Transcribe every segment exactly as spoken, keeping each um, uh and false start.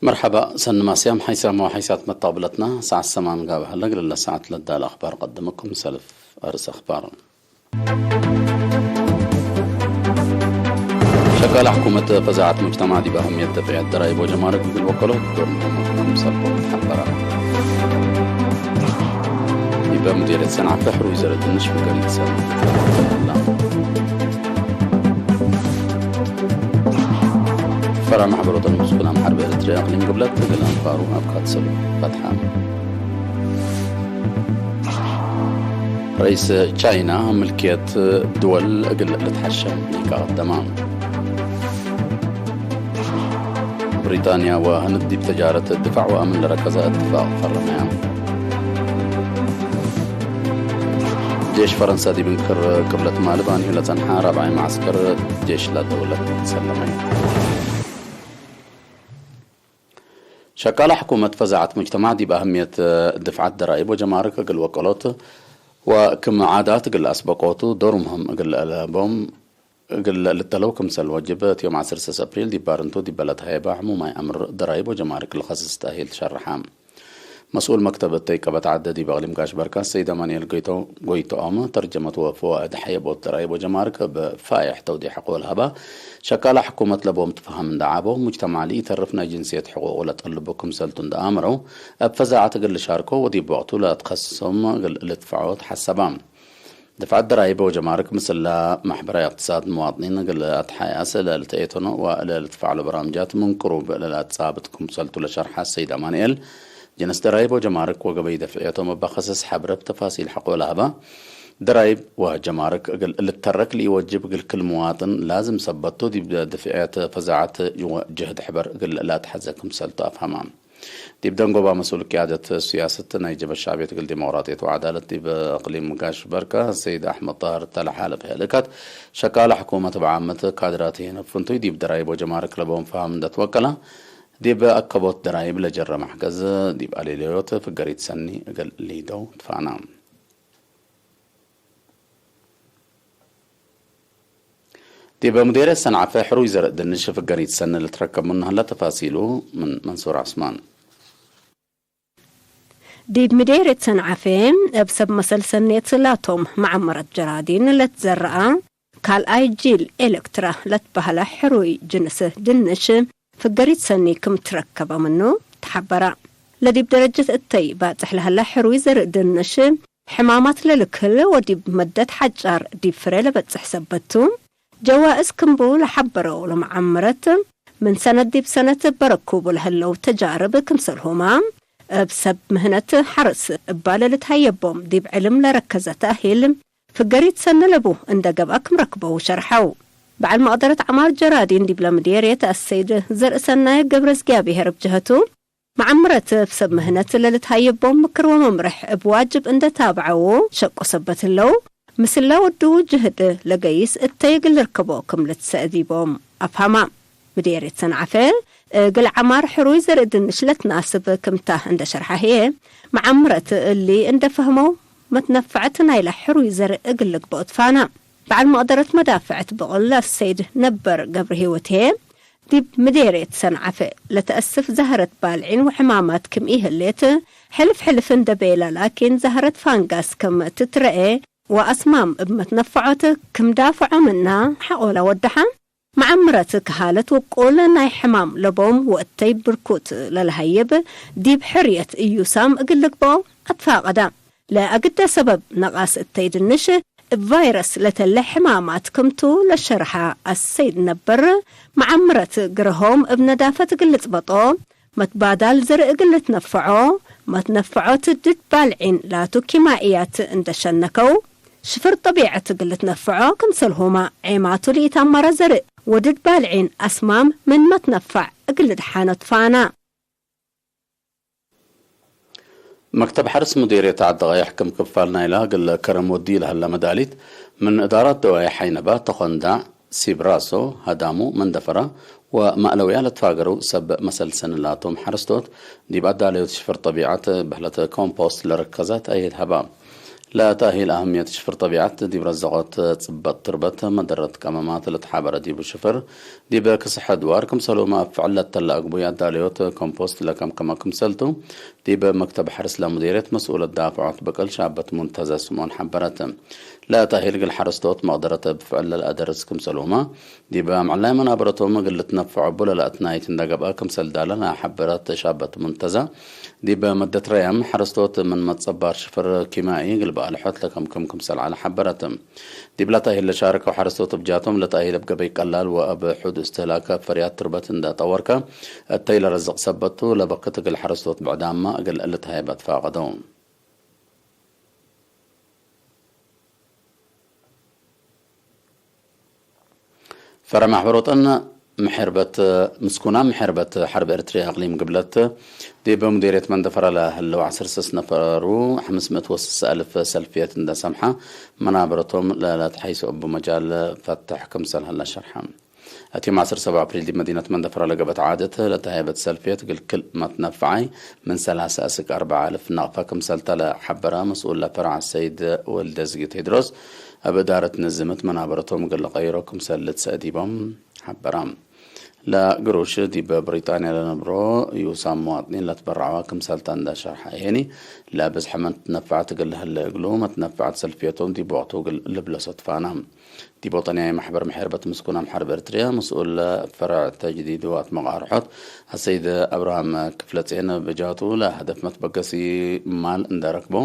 መርሐባ፣ ሰኒ ማስያም ሓይሳም ወሓይሳት መጣብለትና፣ ሰዓት ሰማን ጋብእ ሀለ፣ እግል ለሰዓት ለዳለ አኽባር ቀድመኩም። ሰልፍ አርስ አኽባር። ሸቃለ ሕኩመት ፈዛዐት ሙጅተማዕ ዲብ አህምየት ደፍዕየት ደራይብ ወጀማርክ እግል ወከሎት ዶር ምህም ክምሰልኩም ተሐበረ። ዲበ ሙዴርየት ሰንዓፈ ሕሩይ ዘርእ ድንሽ ፍገሪት ሰን። ፈራ ማሕበሮተ ንጉስ ጉላም ሐርብ ኤረትርያ አቅሊም ግብለት እግል አንፋሩ አብካት ሰሉ ፈትሐ። ረኢስ ቻይና፣ ምልክየት ድወል እግል ልትሐሸ ኒቃ ቀደማ። ብሪጣንያ ወህንድ ዲብ ተጃረት፣ ድፋዕ ወአምን ለረከዘ እትፋቅ ፈረመያ። ጄሽ ፈረንሳ ዲብ እንክር ቅብለት ማልብ አንዩ ለጸንሐ ራብዓይ መዐስከር ጄሽ ለደውለት ሰለመ። ሸቃለ ሕኩመት ፈዛዐት ሙጅተማዕ ዲብ አህምየት ድፍዓት ደራይብ ወጀማርክ እግል ወቀሎት ወክም ዓዳት እግል አስበቆቱ ዶር ምህም እግል ለአለቦም እግል ልተለው ክምሰል ወጅብ፣ እት ዮም ዐስር ሰስ አፕሪል ዲብ ባርንቱ ዲብ በለድ ሀየባ ሕሙማይ አምር ደራይብ ወጀማርክ ለከስስ ተእሂል ትሸርሐ። መስኡል መክተብ እተይ ቀበት ዐደ ዲብ አቅሊም ጋሽ በርካ ሰይድ አማኑኤል ጎይቶ-፣ ጎይቶኦም፣ ተርጀመት ወፈዋእድ ሐየቦት ደራይብ ወጀማርክ እብ ፋይሕ ተውዴሕ ሐቆ ለሀባ፣ ሸቃለ ሕኩመት ለቦም ትፋሃም እንደ ዐበው፣ ሙጅተማዕ ለኢተርፍ ናይ ጅንስየት ሕቁቁ ለጠልቡ ክምሰልቱ እንደ አምረው፣ እብ ፈዛዐት እግል ልሻርኮ ወዲብ ወቅቱ ለትከስሶም እግል ልድፈዖ ተሐሰባ። ድፍዐት ደራይብ ወጀማርክ ምስለ ማሕበራይ እቅትሳድ መዋጥኒን እግል አትሓያስ ለልትአየቶኖ ወለልትፈዕሎ በራምጃት ምን ቅሩብ ለለአትጻብጥ ክምሰልቱ ለሸርሐ ሰይድ አማንኤል፣ ጅንስ ደራይብ ወጀማርክ ወገበይ ደፍዕየቶም እበ ከሰስ ሐብረ እብ ተፋሲል ሐቆ ለሀበ፣ ደራይብ ወጀማርክ እግል ልተረክ ለኢወጅብ እግል ክል መዋጥን ላዝም ሰበት ቱ፣ ዲብ ድፍዕየት ፈዛዐት ወጅህድ ሕበር እግል ለአትሐዜ ክምሰልቱ አፍሀመ። ዲብ ደንጎባ መስኡል ቅያደት ስያሰት ናይ ጀብሀት ሸዕብየት እግል ዲሞቅራጥየት ወዐዳለት ዲብ እቅሊም ጋሽ በርካ ሰይድ አሕመድ ጣህር እተ ለሓለፈ ህልከት፣ ሸቃለ ሕኩመት እብ ዓመት ካድራት ህዬ ነፍንቱይ ዲብ ደራይብ ወጀማርክ ለቦም ፋም እንደ ትወቀላ፣ ዲብ አከቦት ደራይብ ለጀረ መሕገዝ ዲብ አሌለዮት ፍገሪት ሰኒ እግል ሊደው ትፋና። ዲብ ሙዴርየት ሰንዓፈ ሕሩይ ዘርእ ድንሽ ፍገሪት ሰኒ ልትረከብ ምኑ ሀለ። ተፋሲሉ ምን መንሱር ዐስማን። ዲብ ምዴርየት ሰንዓፈ እብ ሰብ መሰል ሰኔት ላቶም መዐመረት ጀራዲን ለትዘረአ ካልኣይ ጂል ኤለክትራ ለትበሀለ ሕሩይ ጅንስ ድንሽ ፍገሪት ሰኒ ክም ትረከበ ምኑ ተሐበረ። ለዲብ ደረጀት እተይ ባጽሕ ለሀለ ሕሩይ ዘርእ ድንሽ ሕማማት ለልክል ወዲብ መደት ሐጫር ዲብ ፍሬ ለበጽሕ ሰበት ቱ። ጀዋእዝ ክምቡ ለሐበረው ለመዓምረት፣ ምን ሰነት ዲብ ሰነት በረኩቡ ለህለው ተጃርብ ክምሰልሁመ፣ እብ ሰብ ምህነት ሐርስ እባ ለልትሀየቦም ዲብ ዕልም ለረከዘ ተእሂል፣ ፍገሪት ሰኒ ለቡ እንደ ገብአ ክም ረክበው ሸርሐው። በዐል መቅደረት ዐማር ጀራዲን ዲብለ ምዴርየት አሰይድ ዘርእሰናይ ገብረዝጊኣብሄር እብ ጀሀቱ፣ መዓምረት እብ ሰብ ምህነት ለልትሀየቦም ምክር ወመምርሕ እብ ዋጅብ እንደ ታብዐዉ ሸቁ ሰበት ህለው፣ ምስለ ወዱ ጅህድ ለገይስ እተይ እግል ልርከቦ ክም ልትሰእዲቦም አፍሀማ። ምዴርየት ሰንዓፈ እግል ዐማር ሕሩይ ዘርእ ድንሽ ለትናስብ ክምታ እንደ ሸርሐ ህዬ፣ መዓምረት እሊ እንደ ፈህመው መትነፈዐት ናይለ ሕሩይ ዘርእ እግል ልግበኦ ትፋና። በዐል መቅደረት መዳፍዐት ብቅል አሰይድ ነበር ገብረሂወት ህዬ፣ ዲብ ምዴርየት ሰንዓፈ ለተአስፍ ዛህረት ባልዒን ወሕማማት ክም ኢህሌት፣ ሕልፍ ሕልፍ እንደ ቤለ ላኪን ዛህረት ፋንጋስ ክም ትትረኤ ወአስማም እብ መትነፈዖት ክም ዳፍዖ ምና ሐቆለ ወደሐ። መዓምረት ከሃለት ውቁል ናይ ሕማም ለቦም ወእተይ ብርኩት ለለሀይብ ዲብ ሕርየት እዩሳም እግል ልግበኦ አትፋቀዳ። ለአግደ ሰበብ ነቃስ እተይ ድንሽ እብ ቫይረስ ለተለ ሕማማት ክምቱ ለሸርሐ አሰይድ ነበር፣ መዓምረት ግረሆም እብ ነዳፈት እግል ልጽበጦ፣ መትባዳል ዘርእ እግል ልትነፈዖ፣ መትነፈዖት ድድ ባልዒን ላቱ ኪማእያት እንደ ሸነከው፣ ሽፍር ጠቢዐት እግል ልትነፈዖ ክምሰልሁመ ዔማቱ ለኢተአመረ ዘርእ ወድድ ባልዒን አስማም ምን መትነፈዕ እግል ልድሓኖ ትፋና። መክተብ ሐርስ ሙዴርየት ዐዲ ቀይሕ ክም ክፋል ናይላ እግል ከረም ወድዩ ለሀለ መዳሊት፣ ምን እዳራት ደዋይ ሐይነባ፣ ተኮንዳዕ፣ ሲብራሶ፣ ሀዳሙ፣ መንደፈራ ወማእለውያ ለትፋገረው ሰብ መሰል ሰኒ ላቶም ሐረስቶት፣ ዲብ አዳለዮት ሽፍር ጠቢዐት በህለት ኮምፖስት ለረከዘ ተእሂል ሀባ። ለተእሂል አህምየት ሽፍር ጠቢዐት ዲብ ረዘቆት ጽበጥ ትርበት መደረት ቀመማት ለተሓበረ ዲቡ ሽፍር፣ ዲብ ክስሕ አድዋር ክምሰልሁመ እብ ፍዕል ለተለ አግቡይ አዳለዮት ኮምፖስት ለከምከመ ክምሰልቱ፣ ዲብ መክተብ ሐርስ ለሙዴርየት መስኡለት ዳፍዖት ብቅል ሻበት ሙንተዘ ስምኦን ሐበረት። ለተእሂል እግል ሐረስቶት መቅደረት እብ ፍዕል ለለአደርስ ክምሰልሁመ፣ ዲብ አምዕላይ መናበረቶም እግል ልትነፈዖ እቡ ለለአትናይት እንደ ገብአ ክምሰል ዳለ ለሐበረት ሻበት ሙንተዘ፣ ዲብ መደት ረያም ሐረስቶት ምን መትጸባር ሽፍር ኪማኢ እግል በአልሖት ለከምክም ክምሰል ዐለ ሐበረት። ዲብለ ተእሂል ለሻርከው ሐረስቶት እብ ጃቶም ለተእሂል እብ ገበይ ቀላል ወእብ ሑድ እስትህላክ ፍርያት ትርበት እንደ ጠወርከ እተይ ለረዝቅ ሰበት ቱ፣ ለበክት እግል ሐረስቶት ብዕዳምመ እግል ልትሀየብ አትፋቀደው። ፈረ ማሕበር ወጠን ምሕርበት ምስኩና ምሕርበት ሐርብ ኤርትርያ አቅሊም ግብለት ዲብ ሙዴርየት መንደፈራ ለህለው ዐስር ስስ ነፈሩ ሐምስ ምእት ወስስ አልፍ ሰልፍየት እንደ ሰምሐ መናበረቶም ለለትሐይሶ እቡ መጃል ፈትሕ ክምሰል ሀለ ሸርሐ። እቲም ዐስር ሰብዕ አፕሪል ዲብ መዲነት መንደፈራ ለገብአት ዓደት ለተሀየበት ሰልፍየት እግል ክል መትነፈዓይ ምን ሰላሰ እስክ አርበዕ አልፍ ነቅፈ ክምሰልተ ለሐበረ መስኡል ለፈርዕ ሰይድ ወልደዝጊ ቴድሮስ፣ እብ እዳረት ንዝምት መናበረቶም እግል ለቀይሮ ክምሰል ልትሰእ ዲቦም ሐበረ። ለግሩሽ ዲብ ብሪጣንያ ለነብሮ ዩሳም መዋጥኒን ለትበረዐወ ክምሰልተ እንደ ሸርሐ፣ ይህኒ ለብዝሐ መትነፈዐት እግል ለህለ እግሉ፣ መትነፈዐት ሰልፍየቶም ዲብ ወቅቱ እግል ልብለሶ ትፋና። ዲብ ወጠንያይ ማሕበር ምሕርበት ምስኩናም ሐርብ ኤርትርያ መስኡል ፈርዕ ተጅዲድ ወአትመቃርሖት አሰይድ አብርሃም ክፍለጼን ብጃቱ፣ ለሀደፍ መትበገሲ ማል እንደ ረክቦ፣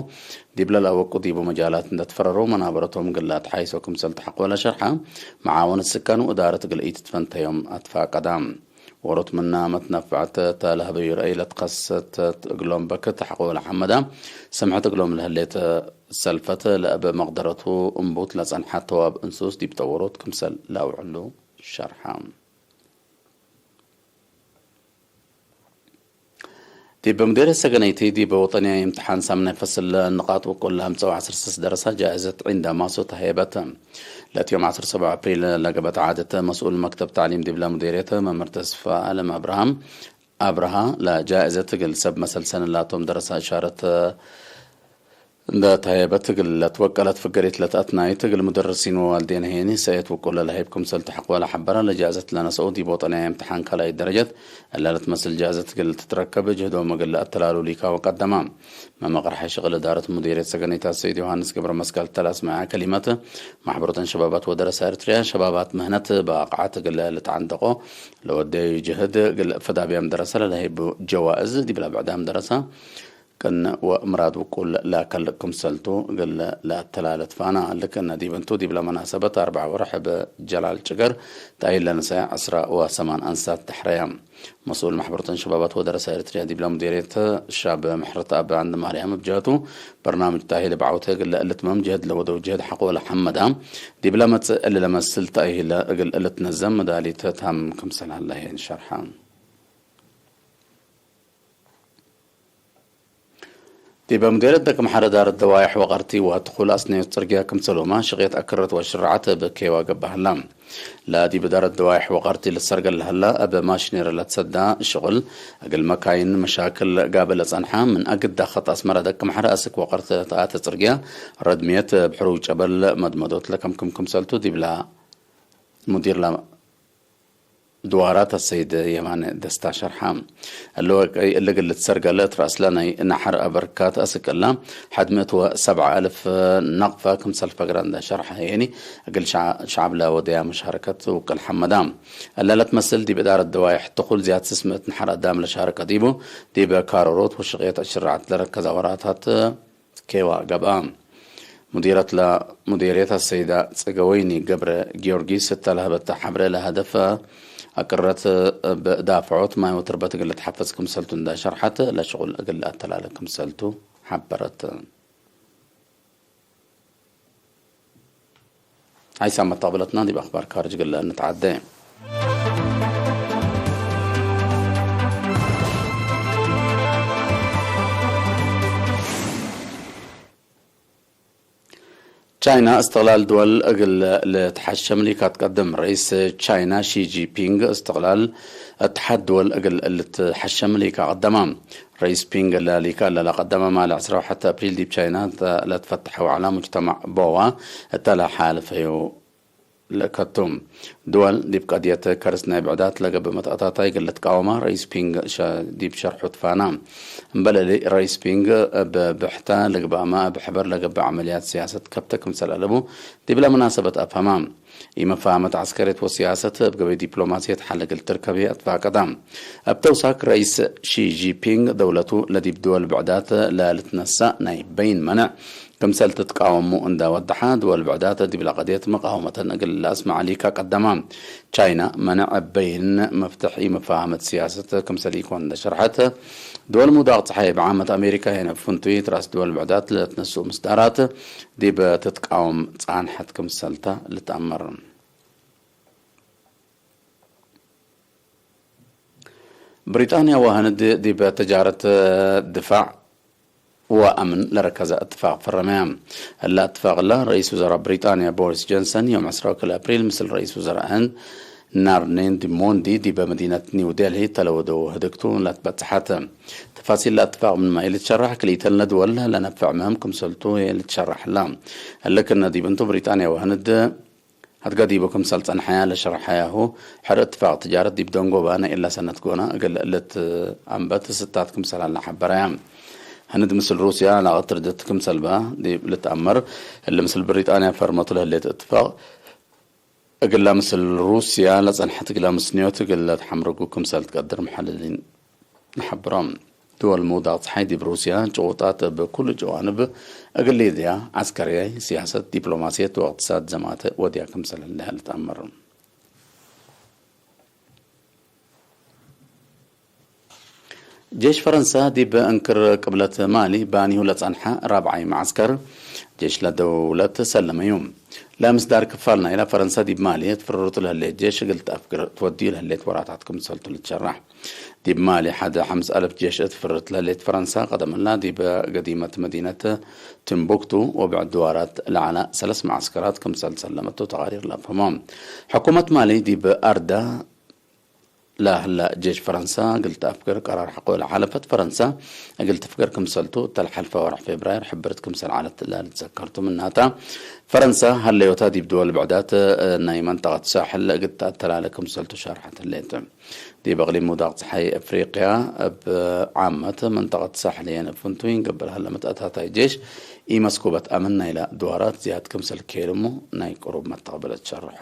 ዲብለ ለአወቁ ዲቡ መጃላት እንደ ትፈረሮ መናበረቶም እግል ለአትሓይሶ ክምሰል ተሐቆለ ሸርሐ፣ መዓወነት ስካን ወእዳረት እግል ኢትትፈንተዮም አትፋቀዳ። ዎሮት ምና መትነፈዐት ተ ለህበዩ ረአይ ለትከሰተት እግሎም በክት ሐቆለ ሐመዳ፣ ሰምሐት እግሎም ለህሌት ሰልፈት ለእብ መቅደረቱ እምቡት ለጸንሐት ተዋብ እንሱስ ዲብ ጠወሮት ክምሰል ለአውዕሉ ሸርሐ። ዲብ ሙዴርየት ሰገነይቲ ዲብ ወጠንያይ እምትሓን ሳምናይ ፈስል ንቃጥ ውቁል ለአምጸው ዐስር ስስ ደረሳ ጃእዘት ዒንደ ማሶ ተሀየበት። ለእት ዮም ዐስር ሰብዕ አፕሪል ለገብአት ዓደት መስኡል መክተብ ተዕሊም ዲብለ ሙዴርየት መምህር ተስፋ አለም አብርሃም አብርሃ ለጃእዘት እግል ሰብ መሰል ሰኒ ላቶም ደረሳ እሻረት እንደ ተሀየበት እግል ለትወቀለት ፍገሪት ለተአትናይት እግል ሙደርሲን ወዋልዴን ሄኒ ሰእየት ውቁለ ለሀይብ ክምሰል ተሐቅወ ለሐበረ፣ ለጃእዘት ለነስአው ዲብ ወጠንያይ እምትሓን ካልኣይት ደረጀት እለ ለትመስል ጃእዘት እግል ትትረከብ ጅህዶም እግል ለአተላሉ ሊካ ወቀደማ። መመቅርሐ ሽቅል እዳረት ሙዲርየት ሰገነይት አሰይድ ዮሐንስ ገብረ መስቀል ተለአስመዐ ከሊመት፣ ማሕበሮተን ሸባባት ወደረሳ ኤርትርያ ሸባባት ምህነት በአቅዓት እግል ልትዓንደቆ ለወደዩ ጅህድ እግል ፈዳብያም ደረሰ ለለሀይቡ ጀዋእዝ ዲብለ ብዕዳም ደረሳ ቅን ወምራድ ውቁል ለአከል ክምሰልቱ እግል ለአተላለት ፋና። ልክነ ዲብ እንቱ፣ ዲብለ መናሰበት አርበዕ ወርሕ እብ ጀላል ጭገር ተአይን ለንሰ ዐስራ ወሰማን አንሳት ተሕረያ። መስኡል መሕበረተን ሸባባት ወደረሰ ኤርትርያ ዲብለ ሙዴርየት ሻብ ምሕረት አብ አንድ ማርያም እብ ጀህቱ፣ በርናምጅ ተአሂል እብ ዐውተ እግል ለእልትመም ጀህድ ለወደው ጀህድ ሐቆ ለሐመዳ፣ ዲብለ መጽእ እሊ ለመስል ተአሂለ እግል ልትነዘም መዳሊት ታም ክምሰል ሀለ ሸርሐ። ዲበ ሙዴርየት ደቅምሐረ ዳረት ደዋይሕ ወቀርቲ ወትኩል አስነዮት ጽርግያ ክምሰልሁመ ሽቄት አክረት ወሽራዐት እብ ኬዋ ገብአ ሀላ። ለዲብ ዳረት ደዋይሕ ወቀርቲ ልትሰርገል ለሀላ እብ ማሽኔሪ ለትሰዳ ሽቁል፣ እግል መካይን መሻክል ጋብእ ለጸንሐ፣ ምን አግድ ዳከት አስመረ ደቅምሐረ አስክ ወቀርቲ ለተአተ ጽርግያ ረድምየት እብ ሕሩይ ጨበል መድመዶት ለከምክም ክምሰልቱ ዲብላ ሙዲር ድዋራት አሰይድ የማነ ደስታ ሸርሐ። እሊ ወቀይ እሊ እግል ልትሰርገለ እት ረአስለ ናይ ነሐር አበርካት አስክ እለ፣ ሐድ ምእት ወሰብዐ አልፍ ነቅፈ ክምሰል ፈግረ እንደ ሸርሐ፣ የኒ እግል ሸዕ-፣ ሸዕብ ለወደያ መሻረከት ውቅል ሐመዳ። እለ ለትመስል ዲብ እዳረት ደዋይሕ ትኩል ዝያድ ስስ ምእት ነሐር አዳም ለሻረከ ዲቡ፣ ዲብ ካሮሮት ወሽቅየት አሽራዕት ለረከዛ ወራታት ኬዋ ገብአ። ሙዲረት ለሙዴርየት አሰይዳ ጽገወይኒ ገብረ ጊዮርጊስ እተ ለሀበተ ሐብሬ ለሀደፈ አቅረት እብ ዳፍዖት ማይ ወትርበት እግል ልትሐፈዝ ክምሰልቱ እንደ ሸርሐት፣ ለሽቁል እግል ለአተላለ ክምሰልቱ ሐበረት። ሐይሳም መታብለትና ዲብ አክባር ካርጅ እግል ንትዓዴ። ቻይና እስትቅላል ድወል እግል ልትሐሸም ሊካ ትቀድም። ረኢስ ቻይና ሺ ጂንፒንግ እስትቅላል እትሓድ ድወል እግል ልትሐሸም ሊካ ቀደማ። ረኢስ ፒንግ ለሊካ ለለቀደመ ማል ዕስራ ወሐተ አፕሪል ዲብ ቻይና ለትፈተሐው ዐላ ሙጅተማዕ ቦዋ እተ ለሓልፈዩ ለከቱ። ድወል ዲብ ቀድየት ከርስ ናይ ብዕዳት ለገብእ መትአታታይ እግል ልትቃወማ ረኢስ ፒንግ ሸ-፣ ዲብ ሸርሑ ትፋና። እምበል እሊ ረኢስ ፒንግ እብ ብሕተ ልግባእመ እብ ሕበር ለገብእ ዐመልያት ሲያሰት ከብተ ክምሰል አለቡ ዲብለ መናሰበት አፍሀማ። ኢመፋሀመት ዐስከርየት ወሲያሰት እብ ገበይ ዲፕሎማስየት ሐል እግል ትርከብ ህይ አትፋቀዳ። እብ ተውሳክ ረኢስ ሺ ጂንፒንግ ደውለቱ ለዲብ ድወል ብዕዳት ለልትነሰእ ናይ በይን መነዕ ክምሰል ትትቃወሙ እንደ ወደሐ፣ ድወል ብዕዳት ዲብለ ቀድየት መቃወመተን እግል ለአስመዐ ሊካ ቀደማ። ቻይና መነዕ እብ በይን መፍትሕ ኢመፋሀመት ሲያሰት ክምሰል ኢኮን እንደ ሸርሐት፣ ድወል ምውዳቅ ጸሓይ እብ ዓመት አሜሪካ የነ ፍንቱይ ትራስ ድወል ብዕዳት ለትነስኡ ምስዳራት ዲብ ትትቃወም ጸንሐት ክምሰልተ ልትአመር። ብሪጣንያ ወህንድ ዲብ ተጃረት ድፋዕ ወአምን ለረከዘ እትፋቅ ፈረመያ። እለ እትፋቅ እለ፣ ረኢስ ውዘራእ ብሪጣንያ ቦሪስ ጆንሰን ዮም ዕስራ ወክልኤ አፕሪል ምስል ረኢስ ውዘራእ ህንድ ናርኔንድራ ሞዲ ዲበ መዲነት ኒው ዴልሂ ተለወደው ህድግቱ ለትበጽሐት። ተፋሲል ለእትፋቅ ምንመ ኢልትሸረሕ፣ ክልኢተን ለድወል ለነፍዕ ምህም ክምሰልቱ ልትሸረሕ እለ። እለ ክእነ ዲብ እንቱ ብሪጣንያ ወህንድ ሀድገ ዲቡ ክምሰል ጸንሐያ ለሸርሐያሁ፣ ሕር እትፋቅ ትጃረት ዲብ ደንጎባ ናይ እለ ሰነት ጎነ እግል ልትአንበት ስታት ክምሰል ሀለ ሐበረያ። ህንድ ምስል ሩስያ ዕላቀት ርድት ክምሰል በ ዲብ ልትአመር፣ እሊ ምስል ብሪጣንያ ፈርመቱ ለህሌት እትፋቅ፣ እግላ ምስል ሩስያ ለጸንሐት እግላ ምስንዮት እግል ለትሐምርጉ ክምሰል ትቀድር መሐልሊን ነሐብሮም። ድወል ምውዳቅ ጸሓይ ዲብ ሩስያ ጭቁጣት እብ ኩሉ ጀዋንብ እግል ሊድያ፣ ዐስከርያይ፣ ሲያሰት፣ ዲፕሎማስየት ወእቅትሳድ ዘማተ ወድያ ክምሰል ህለ ልትአመር። ጄሽ ፈረንሳ ዲብ እንክር ቅብለት ማሊ ባኒሁ ለጸንሐ ራብዓይ መዐስከር ጄሽ ለደውለት ሰለመዩ። ለምስዳር ክፋል ናይለ ፈረንሳ ዲብ ማሊ ትፍርሩት ለህሌት ጄሽ እግል ተአፍግር ትወድዩ ለህሌት ወራታት ክምሰልቱ ልትሸራሕ። ዲብ ማሊ ሐደ ሐምስ አልፍ ጄሽ እት ፍርት ለህሌት ፈረንሳ፣ ቀደምላ ዲብ ገዲመት መዲነት ቲምቡክቱ ወብዕድ ድዋራት ለዐለ ሰለስ መዐስከራት ክምሰል ሰለመቱ ተቃሪር ለአፍህሞ። ሕኩመት ማሊ ዲብ አርዳ ለህለ ጄሽ ፈረንሳ እግል ተአፍግር ቀራር ሐቆ ለሓለፈት ፈረንሳ እግል ትፍገር ክምሰልቱ እተ ለሐልፈ ወርሕ ፌብራይር ሕብርት ክምሰል ዐለት ለልትዘከርቱ። ምናተ፣ ፈረንሳ ሀለዮታ ዲብ ድወል ብዕዳት ናይ መንጠቀት ሳሕል እግል ተአተላለ ክምሰልቱ ሻርሐት ህሌት። ዲብ እቅሊም ውዳቅ ጸሓይ አፍሪቅያ እብ ዓመት መንጠቀት ሳሕል የነ ፍንቱይ እንገብር ሀለ መትአታታይ ጄሽ ኢመስኩበት አምን ናይለ ድዋራት ዝያድ ክምሰል ኬልሙ ናይ ቅሩብ መተቅብለት ሸርሖ።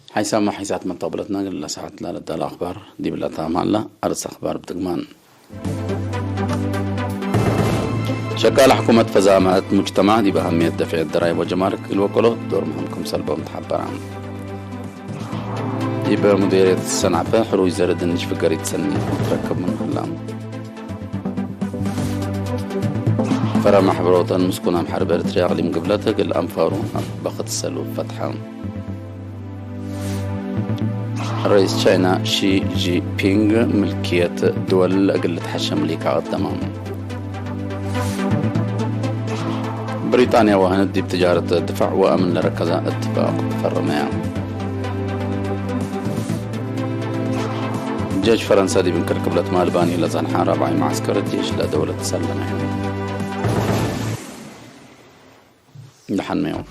ሓይሳም ሓይሳት መተቅብለትነ እግል ለሰዓት ለለዳለ አክባር ዲብለ ታም ሀላ። አርስ አክባር ብትግማን። ሸቃል ሕኩመት ፈዛመት ሙጅተማዕ ዲብ አህምየት ደፍዕየት ደራይብ ወጀማርክ እግል ወቀሎ ዶር ምህም ክምሰል ቦም ተሐበረ። ዲብ ሙዲርየት ሰንዐፈ ሕሩይ ዘር ድንሽ ፍገሪት ሰኒ ትረክብ ምን ሀላ። ፈረ ማሕበረ ወጠን ምስኩን አምሐር በኤርትርያ አቅሊም ግብለት እግል አንፋሩ በክት ሰሉ ፈትሐ። ረኢስ ቻይና ሺ ጂንፒንግ ምልክየት ድወል እግል ልትሐሸም ሊካ ቀደመ። ብሪጣንያ ወህንድ ዲብ ትጃረት ድፋዕ ወአምን ለረከዘ እትፋቅ ፈረመያ። ጄሽ ፈረንሳ ዲብ እንክር ቅብለት ማል ባኒ ለጸንሐ ራብዓይ መዐስከር ጄሽ ለደውለት ሰለመ። ደሐንመዮም።